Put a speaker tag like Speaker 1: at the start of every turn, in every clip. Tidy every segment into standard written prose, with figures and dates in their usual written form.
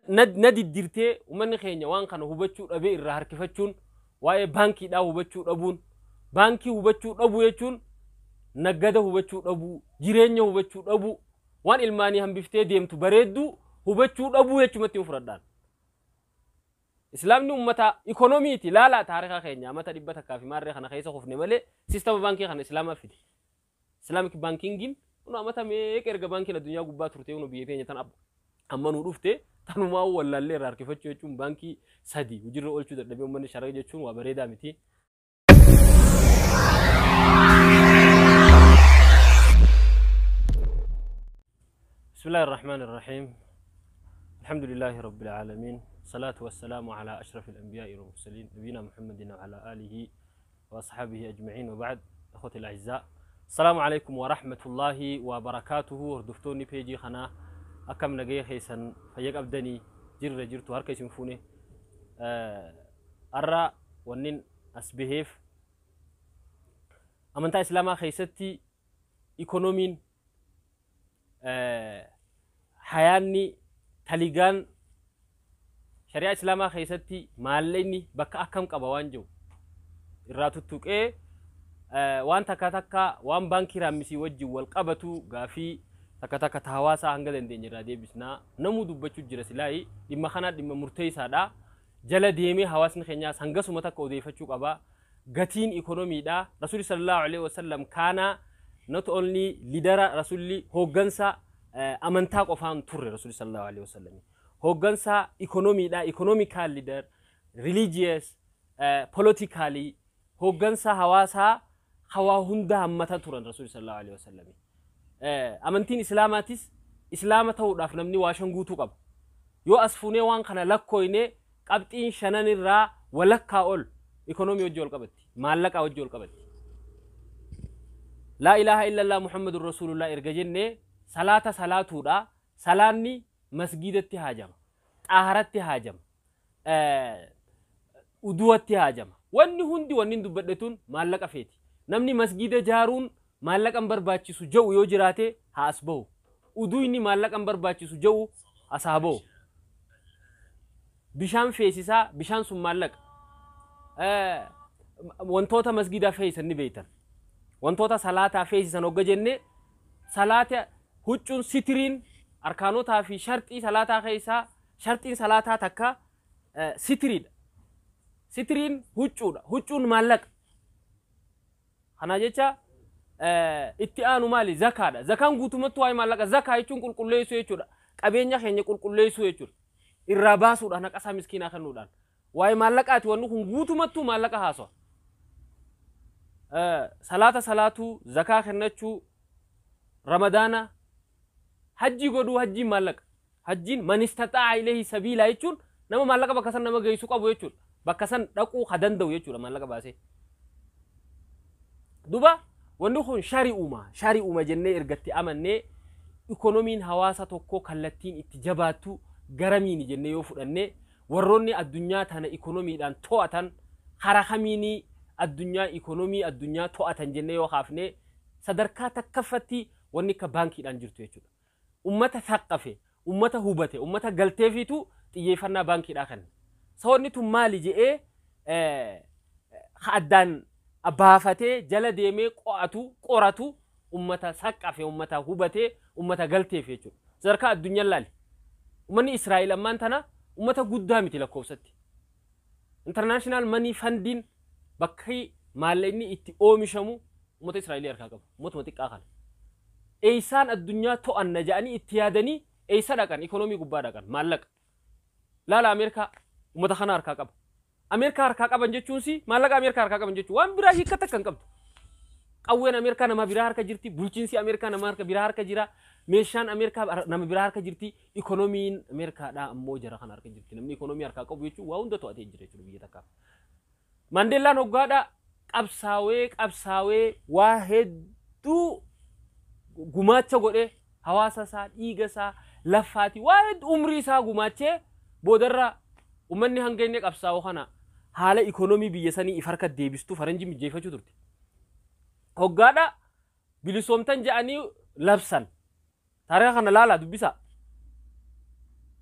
Speaker 1: Na diddirtee uummanni keenya waan kana hubachuu dhabee irraa harkifachuun, waa'ee baankiidhaa hubachuu dhabuun, baankii hubachuu dhabuu jechuun naggada hubachuu dhabuu, jireenya hubachuu dhabuu, waan ilmaanii hambiftee deemtu bareedduu hubachuu dhabuu jechumatti fudhadhaan. Islaamni uummata ikonomiiti. Laalaa taarikaa keenya amata 100 fi maarree kana keessa kufne malee sistama baankii kana islaamaa fide. Islamic bankingiin kun amata meeqa erga baankiin addunyaa gubbaa turte kun biyya teenya tan amma nuu dhufte, tanumaa wallaallee irraa harkifachuu jechuun baankii sadi hojiirra oolchuu dadhabee uummanni sharaga jechuun waa bareedaa miti. بسم الله الرحمن الرحيم، الحمد لله رب العالمين، الصلاة والسلام على أشرف الأنبياء والمرسلين، نبينا محمد وعلى آله وأصحابه أجمعين، وبعد. أخوتي الأعزاء، السلام عليكم ورحمة الله وبركاته. Hordoftoonni peejii kanaa akkam nagaya keessan? Fayya qabdanii? Jirra jirtu? Harka isin fuune. Arra wannin as baheef amantaa islaamaa keessatti ikonomiin, hayaanni, taligaan shari'aa islaamaa keessatti maallaqni bakka akkam qaba waan jiru irraa tuttuqee, waan takka takka waan baankii raammisii wajjin wal qabatu gaafii takka takka ta hawaasaa hanga dandeenye irraa deebisnaa. Namuu dubbachuu jira silaayi. Dhimma kanaa dhimma murteessaadha. Jala deemee hawaasni keenyaas hangasuma takka odeeffachuu qaba. Gatiin ikonomiidha. Rasuulli sallallahu alaihi wasallam kaana not only leader, rasuulli hooggansa amantaa qofaan turre. Rasuulli sallallahu alaihi wasallam hooggansa ikonomiidha, economical leader, religious, politically, hooggansa hawaasaa hawaa hunda hammata turan rasuulli sallallahu alaihi wasallam. Amantiin islaamaatis islaama ta'uudhaaf namni waa shan guutuu qaba. Yoo as fuunee waan kana lakkooyne, qabxiin shanan irraa walakkaa ol ikonomii wajji wal qabatti, maallaqaa wajji wal qabatti. Laa ilaaha illallah Muhammadun rasuulullah erga jennee, salaata salaatuudha. Salaanni masgiidatti haajama, xaaharatti haajama, uduwatti haajama. Wanni hundi wanni dubbadhe tun maallaqa feeti. Namni masgiida jaaruun maallaqan barbaachisu jedhu yoo jiraate haa as bahu. Uduyni maallaqan barbaachisu jedhu as haa bahu. Bishaan feesisaa, bishaan sun maallaqa. Wantoota masgiidaa feesisan ni beektan. Wantoota salaataa feesisan hogga jenne, salaata huccuun, sitiriin, arkaanotaa fi sharxii salaataa keessaa sharxiin salaataa takka sitiriidha. Sitiriin huccuudha. Huccuun maallaqa. Kana jecha itti aanu maali? Zakaadha. Zakaan guutumatti waa'ee maallaqa. Zakaa jechuun qulqulleessuu jechuudha. Qabeenya keenya qulqulleessuu jechuudha. Irraa baasuudhaan, haqasaa miskiinaa kennuudhaan. Waa'ee maallaqaati, wanni kun guutumattuu maallaqa haasawa. Salaata salaatuu, zakaa kennachuu, ramadaana, hajjii godhuu, hajjiin maallaqa. Hajjiin man istaxaa'a ilayhi sabiilaa jechuun nama maallaqa bakka san nama geessu qabu jechuudha. Bakka san dhaquu ha danda'u jechuudha maallaqa baasee. Duba wanni kun shari'uma shari'uma jennee ergatti amannee, ikonomiin hawaasa tokkoo kallattiin itti jabaattu garamiini jennee yoo fudhannee, warroonni addunyaa tana ikonomiidhaan to'atan hara kamiinii addunyaa ikonomii addunyaa to'atan jennee yoo kaafne, sadarkaa takkaffatti wanni akka baankiidhaan jirtu jechuudha. Ummata saqqafe, ummata hubate, ummata galteefiitu xiyyeeffannaa baankiidhaa kenna. Sawanni tun maali je'ee addaan baafatee jala deemee qo'atu qoratu ummata saqqafe, ummata hubatee, ummata galteef jechuudha. Sadarkaa addunyaan laali. Ummanni Israa'el ammaan tana ummata guddaa miti lakkoofsatti. International Money Fundiin bakki maallaqni itti oomishamu ummata Israa'elii harkaa qabu. Ummatuma xiqqaa kana. Eeysaan addunyaa to'anna jedhanii itti yaadanii eeysa dhaqan? Ikonomii gubbaa dhaqan, maallaqa. Laala, Ameerikaa ummata kana harkaa qaba. Ameerikaa harkaa qaban jechuun si maallaqa Ameerikaa harkaa qaban jechuun waan biraa hiikka takka hin qabdu. Qawween Ameerikaa nama biraa harka jirti, bulchiinsi Ameerikaa nama harka biraa harka jira, meeshaan Ameerikaa nama biraa harka jirti, ikonomiin Ameerikaadhaa ammoo jara kana harka jirti. Namni ikonomii harkaa qabu jechuun waa hunda to'atee jira jechuudha biyya takkaaf. Maandeellaan hoggaadha qabsaawee qabsaawee waa hedduu gumaacha godhee, hawaasa isaa, dhiiga isaa, laffaati, waa hedduu umrii isaa gumaachee, boodarra uummanni hanga inni qabsaa'u kana haala ikonomii biyya sanii if harka deebistuu faranjii mijeeffachuu turte. Hoggaadha bilisoomtan jedhanii labsan. Taariika kana laalaa dubbisaa.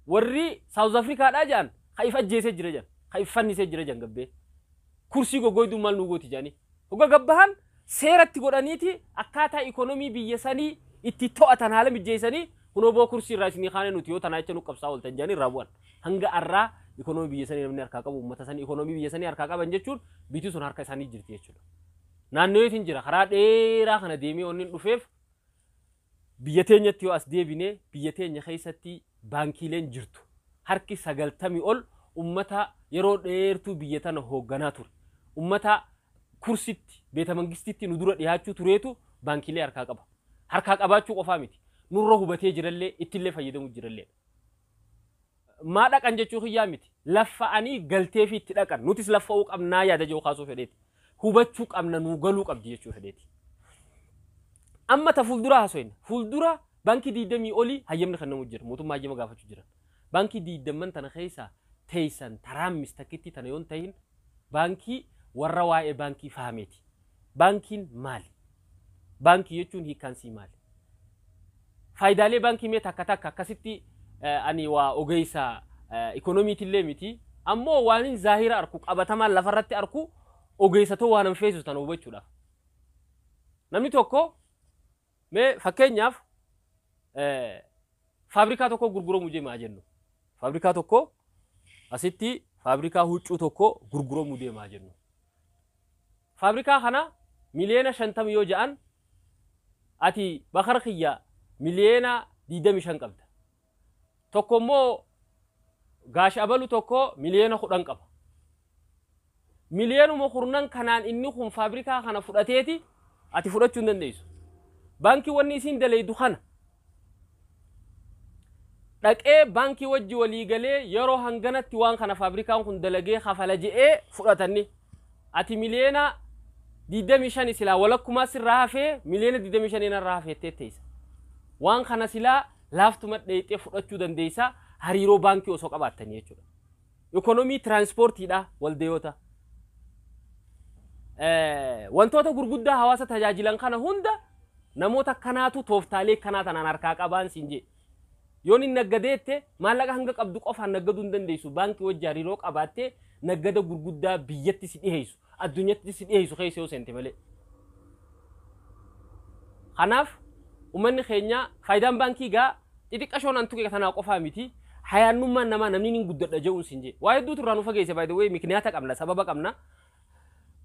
Speaker 1: Warri South Africaadhaa jedhan ka if ajjeesee jira jedhan, ka if fannisee jira jedhan gabbee. Kursii goggoyduu maal nuu gooti jedhanii. Hogga gabbahan seeratti godhaniiti akkaataa ikonomii biyya sanii itti to'atan haala mijeessanii, kunoo boo kursii irraa isinii kaane, nuti yoo tanaa jecha nu qabsaa ooltan jedhanii irraa bu'an. Hanga arraa ikonomii biyya sanii namni harkaa qabu uummata sanii. Ikonomii biyya sanii harkaa qaban jechuun biyyi sun harka isaanii jirti jechuudha. Naannoeetiin jira. Karaa dheeraa kana deemee wanni dhufeef, biyya teenyatti yoo as deebine, biyya teenya keessatti baankiileen jirtu harki 90 ol ummata yeroo dheertuu biyya tana hoogganaa ture. Ummata kursitti beeta mangistitti nu dura dhiyaachuu tureetu baankiilee harkaa qaba. Harkaa qabaachuu qofaa miti. Nurra hubatee jirallee, ittillee fayyadamuu jirallee. Maa dhaqan jechuu kiyyaa miti. Laffa'anii galtee fi itti dhaqan. Nutis laffa'uu qabnaa yaada jiru kaasuu fedheeti. Hubachuu qabna, nuu galuu qabdi jechuu fedheeti. Amma ta fuuldura haasofne. Fuuldura baankii 20 olii hayyamni kennamu jira. Mootummaa hayyama gaafachuu jiran. Baankii 20n tana keessa teessan taraammis takkitti tana yoon tahin baankii warra waa'ee baankii fahameeti. Baankiin maali? Baankii jechuun hiikkaansii maali? Faayidaalee baankii mee takka takka akkasitti. Ani waa ogeessa ikoonomiitillee miti. Ammoo waan hin zaahira arku, qabatamaan lafarratti arku, ogeessatoo waan hin feesisu tana hubachuudhaaf. Namni tokko mee fakkeenyaaf faabrikaa tokko gurguramuu deemaa jennu. Faabrikaa tokko asitti, faabrikaa huccuu tokko gurguramuu deemaa jennu. Faabrikaa kana miliyoona 50 yoo ja'an, ati bakar kiyya miliyoona 25 qabda. Tokko immoo gaash abalu tokko miliyoona 10 qaba. Miliyoonuma kurnan kanaan inni kun faabrikaa kana fudhateeti, ati fudhachuu hin dandeessu. Baankii wanni isiin dalaydu kana dhaqee baankii wajji walii galee, yeroo hanganatti waan kana faabrikaan kun dalagee kafala je'ee fudhatanni. Ati miliyoona 25 silaa walakkumaa sirraa hafee, miliyoona 25 irraa hafeettee teessa. Waan kana silaa laaftuma dheeyxee fudhachuu dandeessa hariiroo baankii osoo qabaattanii jechuudha. Ikonomii tiraanspoortiidha, waldayoota. Wantoota gurguddaa hawaasa tajaajilan kana hunda namoota kanaatu tooftaalee kanaa tanaan harkaa qabaan siin jee. Yoon hin naggadeette, maallaqa hanga qabdu qofaan naggaduu hin dandeessu. Baankii wajji hariiroo qabaattee naggada gurguddaa biyyatti si dhiheessu, addunyatti si dhiheessu keessa yoo seente malee. Kanaaf uummanni keenya faayidaan baankii gaa xixiqqashoon an tuqe tanaa qofaa miti. Hayaannummaan namaa namni ni guddadha je'uun siin jee. Waa hedduutu irraa nu fageesse, by the way, mikniyaata qabna, sababa qabna.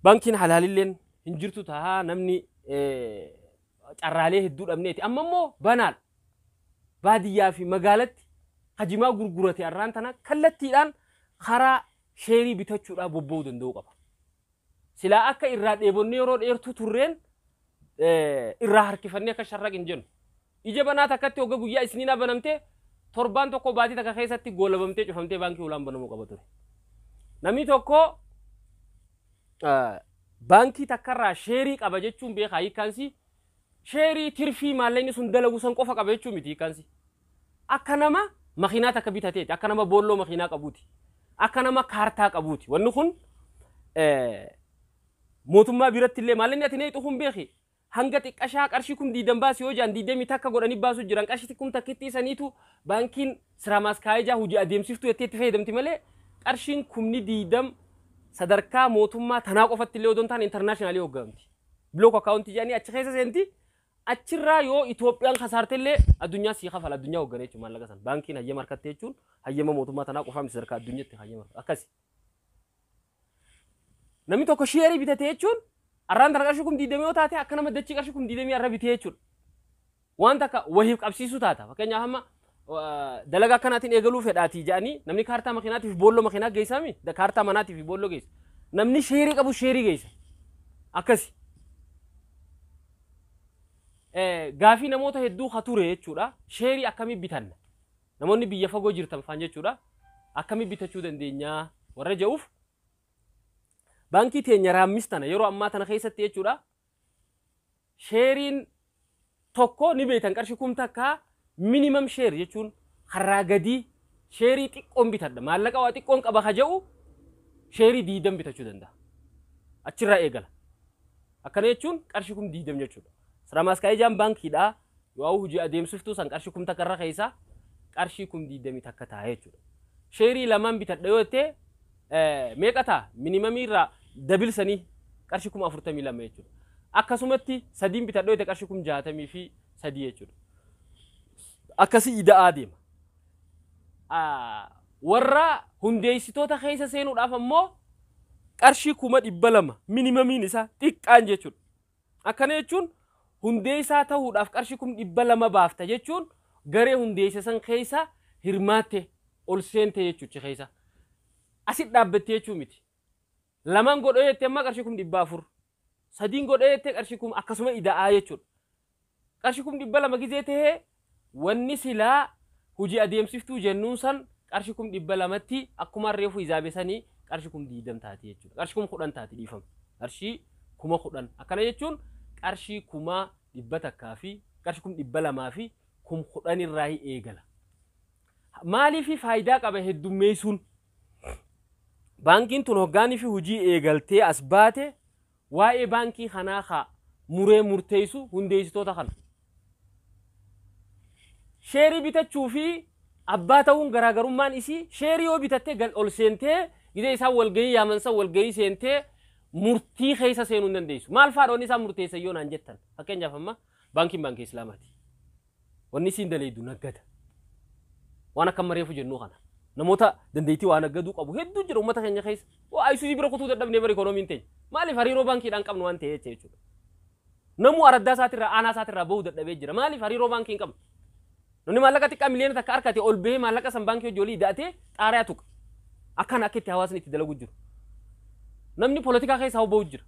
Speaker 1: Baankiin halaalilleen hin jirtu tahaa, namni carraalee hedduu dhabneeti. Amma immoo banaadha. Baadiyyaa fi magaalatti hajimaa gurgurate arraan tana kallattiidhaan karaa sheerii bitachuudhaaf bobba'uu danda'uu qaba. Silaa akka irraa dheebonnee yeroo dheertuu turreen irraa harkifannee akka sharraq hin jennu. Ija banaa takkatti hogga guyyaa isniinaa banamtee, torbaan tokko, baatii takka keessatti goolabamtee cufamtee baankii ulaan banamuu qaba ture. Namni tokko baankii takkarraa sheerii qaba jechuun, beekaa, hiikkaansi sheerii tirfii maallaqni sun dalagu san qofa qaba jechuu miti hiikkaansi. Akka nama makiinaa takka bitateeti, akka nama boolloo makiinaa qabuuti, akka nama kaartaa qabuuti. Wanni kun mootummaa biratti illee maallaqni ati neexu kun, beeki, hanga xiqqashaa qarshii 20,000 baasi yoo jedhan, 21 godhanii baasuu jiran. Qarshii 1000 saniitu baankiin siraamaas kaayijaa hojii adeemsiftuu jettee itti fayyadamti malee, qarshiin 20,000 sadarkaa mootummaa tanaa qofatti illee odoo hin taane international hoogganamti. Block account jedhanii achi keessa seenti. Achirraa yoo Itoophiyaan kasaarte illee addunyaa sii kafala, addunyaa hooggana jechuudha maallaqa sana. Baankiin hayyama harkatte jechuun hayyama mootummaa tanaa qofaa miti, sadarkaa addunyaatti hayyama akkasi. Namni tokko sheerii bitate jechuun arraan tana qarshii 20,000 yoo taate, akka nama dachii qarshii 20,000 arra bitee jechuudha. Waan takka wahiif qabsiisuu taata. Fakkeenyaaf amma dalagaa akkanaatiin eegaluu fedhaatii jedhanii, namni kaartaa makiinaatiif boolloo makiinaa geessaami, kaartaa manaatiif boolloo geessa. Namni sheerii qabu sheerii geessa. Akkasi. Gaafii namoota hedduu ha ture jechuudha. Sheerii akkamii bitanna? Namoonni biyya fagoo jirtan faan jechuudha. Akkamii bitachuu dandeenyaa warra jedhuuf, baankii teenya raammis tana yeroo ammaa tana keessatti jechuudha. Sheeriin tokko ni beektan, qarshii 1000 minimum share jechuun karraa gadii sheerii xiqqoon bitadha. Maallaqa waa xiqqoon qaba ka jedhu sheerii 20 bitachuu danda'a. Achirraa eegala. Akkana jechuun qarshii 20,000 jechuudha. Siramaas kaayijaan baankiidhaa yoo hojii adeemsiftuu san qarshii 1000 irra keessaa qarshii 21,000 ta'a jechuudha. Sheerii lamaan bitadha yoo jettee meeqa ta'a? Minimumii irraa dabilsanii qarshii 42,000 jechuudha. Akkasumatti sadiin bitadha yoo jette qarshii 63,000 jechuudha. Akkasii ida'aa deema. Warra hundeessitoota keessa seenuudhaaf ammoo qarshii 200,000 minimumiin isaa xiqqaan jechuudha. Akkana jechuun hundeessaa ta'uudhaaf qarshii 200,000 baafta jechuun garee hundeessa san keessa hirmaatte ol seente jechuudha keessa. Asit dhaabbattee jechuu miti. Lamaan godhee jettee amma qarshii 400,000. Sadiin godhee jettee qarshii kum akkasuma ida'aa jechuudha. Qarshii 200,000 gizee tahee wanni silaa hojii adeemsiftuu jennuun san qarshii 200,000tti akkuma reefu izaabe sanii qarshii 20,000 taati jechuudha. Qarshii 10,000 taati dhiifama. Qarshii 10,000. Akkana jechuun qarshii 100,000 fi qarshii 210,000 irraa eegala. Maaliif faayidaa qaba heddummeessuun? Baankiin tun hoggaanii fi hojii eegaltee as baate waa'ee baankii kanaa haa muree murteessu hundeessitoota kana. Sheerii bitachuu fi abbaa ta'uun garaagarummaan isii sheerii yoo bitattee ol seentee gizee isaan walgahii yaamansa walgahii seentee murtii keessa seenuu hin dandeessu. Maal fa'aadha wanni isaan murteessan yoo naan jettan? Fakkeenyaaf amma baankiin baankii Islaamaati. Wanni isiin daleeddu naggada. Waan akka mareefu jennuu kana. Namoota dandeettii waa naggaduu qabu hedduu jira uummata keenya keessa. Waa Isuuzii bira kutuu dadhabnee bara ikoonomiin teenya. Maaliif hariiroo baankiidhaan qabnu waan ta'eef jechuudha. Namuu araddaa isaatirraa aanaa isaatirraa bahuu dadhabee jira. Maaliif hariiroo baankii hin qabnu? Namni maallaqa xiqqaa 1 miliyoona harkate ol bahee maallaqa san baankii hojii olii da'atee xaariyaa tuqa. Akkana akka itti hawaasni itti dalagu jiru. Namni poolitikaa keessa bahuu jira.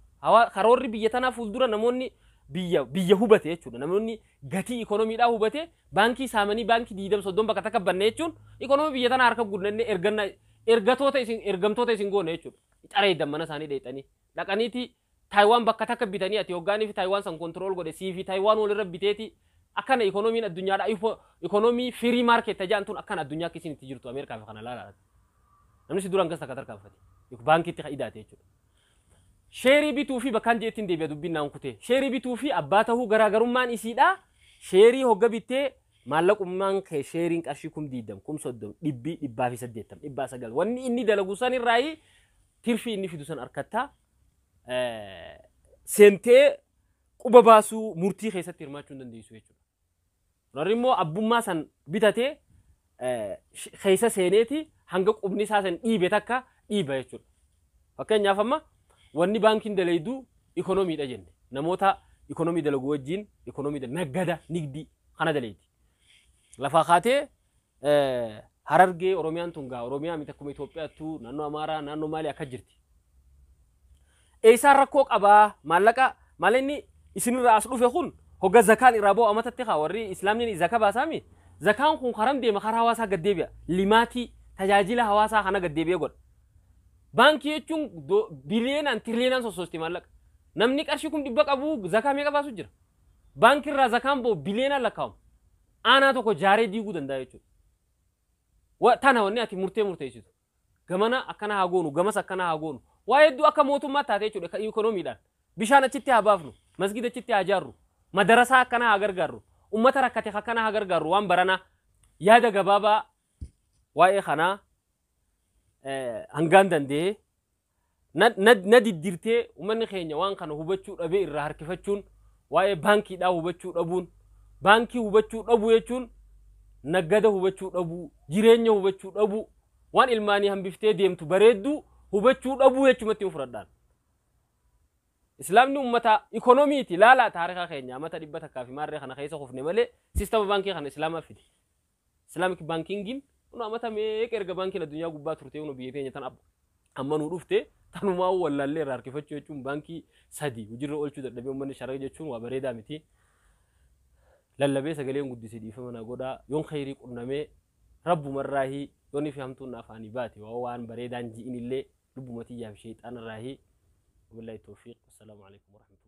Speaker 1: Karoorri biyya tanaa fuuldura namoonni biyya hubate jechuudha. Namoonni gatii ikoonomiidhaa hubate baankii saamanii baankii 20, 30 bakka takka banne jechuun ikoonomii biyya tanaa harka guddannee erganna ergatoota isin ergamtoota isin goone jechuudha. Xaree mana isaanii dheexanii dhaqaniiti Taayiwaan bakka takka bitanii ati hoggaanii fi Taayiwaan san control godhe sii fi Taayiwaan walirra biteeti akkana ikoonomiin addunyaadha ikonomii free market tajaan tun akkana addunyaa akka isin itti jirtu Ameerikaa fi kana laalaa. Namni si duraan gas takka tarkaanfate baankiitti kan idaate jechuudha. Sheerii bituu fi bakkaan jeettiin deebi'a dubbiin naan kutee. Sheerii bituu fi abbaa ta'uu garaagarummaan isiidha. Sheerii hogga bittee maallaqummaan kee sheeriin qarshii 20,000, 30,000, dhibbii 180, 900. Wanni inni dalagu san irraayi tirfii inni fidu san harkattaa. Seentee quba baasuu murtii keessatti hirmaachuu hin dandeessu jechuudha. Warri immoo abbummaa san bitatee keessa seeneeti hanga qubni isaa san dhiibe takka dhiiba jechuudha. Fakkeenyaaf amma wanni baankiin dalayduu ikoonomiidha jenne. Namoota ikonomii dalagu wajjin ikonomii naggada nigdii kana dalayti. Lafaa kaatee Harargee Oromiyaan tun gaa Oromiyaa miti akkuma Itoophiyaattuu naannoo Amaaraa naannoo Maalii akka jirti. Eessaan rakkoo qabaa maallaqa maal inni isinirraa as dhufe kun hogga zakaan irraa bu'u amatatti haa warri islaamni zaka baasaami. Zakaan kun karam deema karaa hawaasaa gad deebi'a. Limaatii tajaajila hawaasaa kana gad deebi'ee godha. Baankii jechuun biliyoonaan tiriliyoonaan sossoosti maallaqa. Namni qarshii 100,000 qabu zakaa meeqa baasu jira? Baankii irraa zakaan ba'u biliyoonaan lakkaa'amu. Aanaa tokko jaaree diiguu danda'a jechuudha. Tana wanni ati murtee murteessitu. Gamana akkana haa goonu, gamas akkana haa goonu. Waa hedduu akka mootummaa taate jechuudha ikoonomiidhaan. Bishaan achitti haa baafnu, masgida achitti haa ijaarru, madarasaa akkana haa gargaarru, ummata rakkate akkana haa gargaarru waan baranaa. Yaada gabaabaa waa'ee kanaa hangaan danda'ee na diddirtee uummanni keenya waan kana hubachuu dhabee irraa harkifachuun waa'ee baankiidhaa hubachuu dhabuun baankii hubachuu dhabuu jechuun naggada hubachuu dhabuu jireenya hubachuu dhabuu waan ilmaanii hambiftee deemtu bareedduu hubachuu dhabuu jechumatti fudhadhaan. Islaamni ummata ikonomiiti laalaa taarikaa keenya amata 100 fi maarree kana keessa kufne malee sistama baankii kana islaamaa fide. Islamic bankingiin kun amata meeqa erga baankiin addunyaa gubbaa turte kun biyya teenya tan amma nuu dhufte tanumaa wallaallee irraa harkifachuu jechuun baankii sadi hojiirra oolchuu dadhabee uummanni sharaga jechuun waa bareedaa miti. Lallabee sagaleen guddisee dhiifama na godhaa yoon khayrii qunnamee rabbumarraahii yoon fi hamtuun afaanii baate waan bareedaan ji'in illee lubbuma tiyyaa fi sheexaanarraahii. وبالله التوفيق والسلام عليكم ورحمة